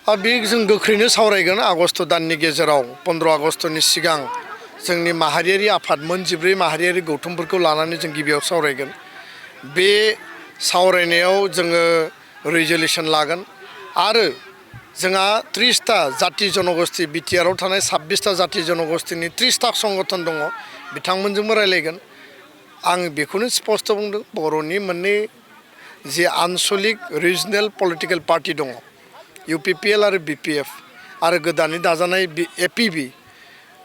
बे जों गोख्रैनो सावरायगोन आगस्ट दाननि गेजेराव 15 आगस्टनि सिगां जोंनि माहारियारि आफाद मोन 14 माहारियारि गौथुमफोरखौ लानानै जों गिबियाव सावरायगोन। बे सावरायनायाव जोङो रिजोल्युसन लागोन आरो जोंहा 30टा जाति जनगोष्ठी बिटिआरआव थानाय 26टा जाति जनगोष्ठीनि 30टा संगठन दङ बिथांमोनजोंबो रायलायगोन। आं बेखौनो स्पष्ट बुंदों बर'नि मोननै जे आनसलिक रिजनेल पलिटिकल पार्टी दङ UPPL आरो BPF आरो गोदानै दाजानाय APB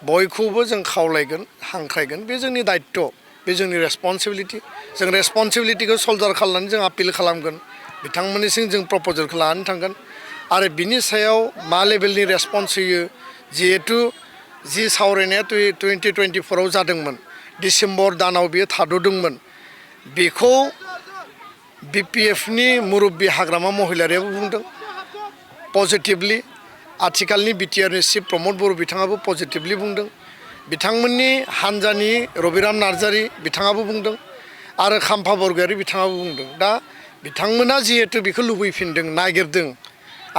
बयखौबो जों खावलायगोन हांख्रायगोन। बे जोंनि दायित्व, बे जोंनि रेसपन्सिबिलिटि। जों रेसपन्सिबिलिटिखौ सल्डार खालामनानै जों आपिल खालामगोन, बिथांमोननिसिम जों प्रप'जेलखौ लानानै थांगोन आरो बिनि सायाव मा लेभेलनि रेसपन्स होयो। जिहेतु जि सावरायनाया 2024आव जादोंमोन, डिसेम्बर दानाव बेयो थाद'दोंमोन, बेखौ BPFनि मुरब्बी हाग्रामा महिलारियाबो बुंदों पजिटिभलि। आथिखालनि बिटिआरनि चिफ प्रमद बर' बिथाङाबो पजिटिभलि बुंदों। बिथांमोननि हानजानि रबिराम नार्जारि बिथाङाबो बुंदों आरो खाम्फा बरगयारि बिथाङाबो बुंदों। दा बिथांमोना जिहेतु बेखौ लुबैफिनदों, नागिरदों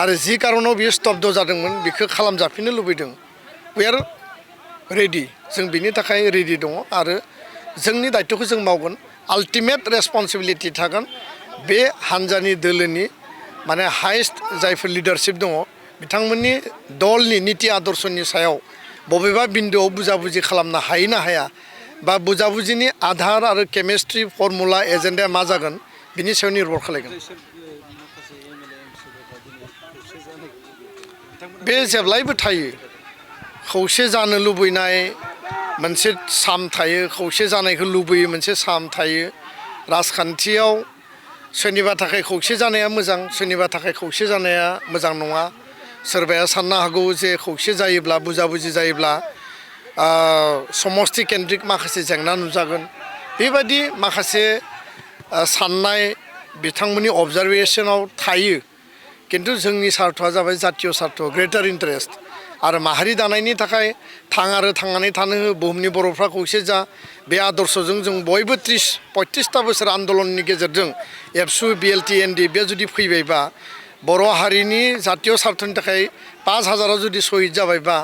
आरो जि कारनाव बियो स्तब्ध जादोंमोन बेखौ खालामजाफिननो लुबैदों। वी आर रेडि, जों बिनि थाखाय रेडि दङ आरो जोंनि दायित्वखौ जों मावगोन। आल्टिमेट रेसपन्सिबिलिटि थागोन बे हानजानि दोलोनि माने हाइस्ट जायफोर लिडारशिप दङ बिथांमोननि दलनि नीति आदर्शनि सायाव बबेबा बिन्दोआव बुजाबुजि खालामनो हायो ना हाया बा बुजाबुजिनि आधार आरो केमिस्ट्रि फर्मुला एजेन्डाया मा जागोन बिनि सायाव निर्भर खालामगोन। बे जेब्लायबो थायो, खौसे जानो लुबैनाय मोनसे साम थायो, खौसे जानायखौ लुबैयो मोनसे साम थायो। राजखान्थियाव सोरनिबा थाखाय खौसे जानाया मोजां, सोरनिबा थाखाय खौसे जानाया मोजां नङा। सोरबाया साननो हागौ जे खौसे जायोब्ला बुजाबुजि जायोब्ला समष्टि केन्द्रिक माखासे जेंना नुजागोन। बेबायदि माखासे साननाय बिथांमोननि अबजारभेशनाव थायो, किन्तु जोंनि सार्थआ जाबाय जातीय सार्थ, ग्रेटार इन्टारेस्ट आरो माहारि दानायनि थाखाय थां आरो थांनानै थानो हो, बुहुमनि बर'फ्रा खौसे जा, बे आदर्शजों जों बयबो 35टा बोसोर आन्दलननि गेजेरजों एबसु BLT ND बे जुदि फैबायबा बर' हारिनि जातीय सार्थनि थाखाय 5000 जुदि शहीद जाबायबा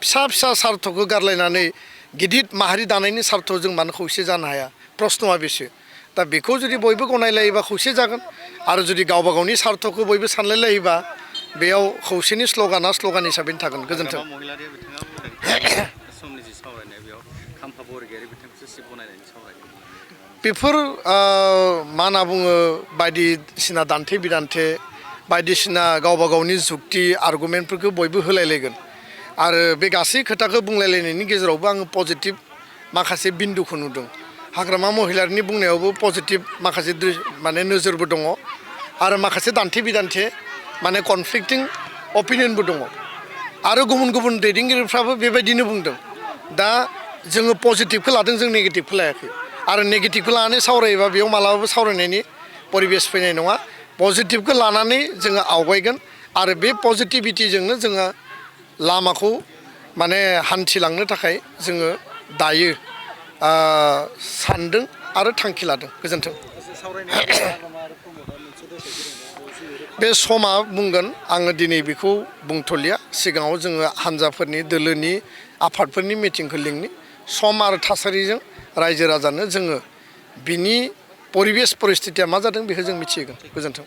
फिसा फिसा सार्थखौ गारलायनानै गिदिर माहारि दानायनि सार्थआव जों मानो खौसे जानो हाया? प्रश्नआ बेसो। दा बेखौ जुदि बयबो गनायलायोबा खौसे जागोन आरो जुदि गावबा गावनि सार्थखौ बयबो सानलायलायोबा बेयाव खौसेनि स्ल'गाना स्ल'गान हिसाबैनो थागोन। गोजोन्थों। बेफोर मा होनना बुङो बायदिसिना दान्थे बिदान्थे बायदिसिना गावबा गावनि जुक्ति आर्गुमेन्टफोरखौ बयबो होलायलायगोन आरो बे गासै खोथाखौ बुंलायलायनायनि गेजेरावबो आङो पजिटिभ माखासे बिन्दुखौ नुदों। हाग्रामा महिलारिनि बुंनायावबो पजिटिभ माखासे माने नोजोरबो दङ आरो माखासे दान्थे बिदान्थे माने कनफ्लिक्टिं अपिनियनबो दङ आरो गुबुन गुबुन दैदेनगिरिफ्राबो बेबायदिनो बुंदों। दा जोङो पजिटिभखौ लादों, जों नेगेटिभखौ लायाखै आरो नेगेटिभखौ लानानै सावरायोबा बेयाव मालाबाबो सावरायनायनि परिबेस फैनाय नङा। पजिटिभखौ लानानै जोङो आवगायगोन आरो बे पजिटिभिटिजोंनो जोङो लामाखौ माने हान्थिलांनो थाखाय जोङो दायो सानदों आरो थांखि लादों। गोजोन्थों। बे समा बुंगोन, आङो दिनै बेखौ बुंथ'लिया। सिगाङाव जोङो हान्जाफोरनि दोलोनि आफादफोरनि मिटिंखौ लिंनि सम आरो थासारिजों रायजो राजानो जोङो बिनि परिबेस परिस्थितिया मा जादों बेखौ जों मिथिहोगोन। गोजोन्थों।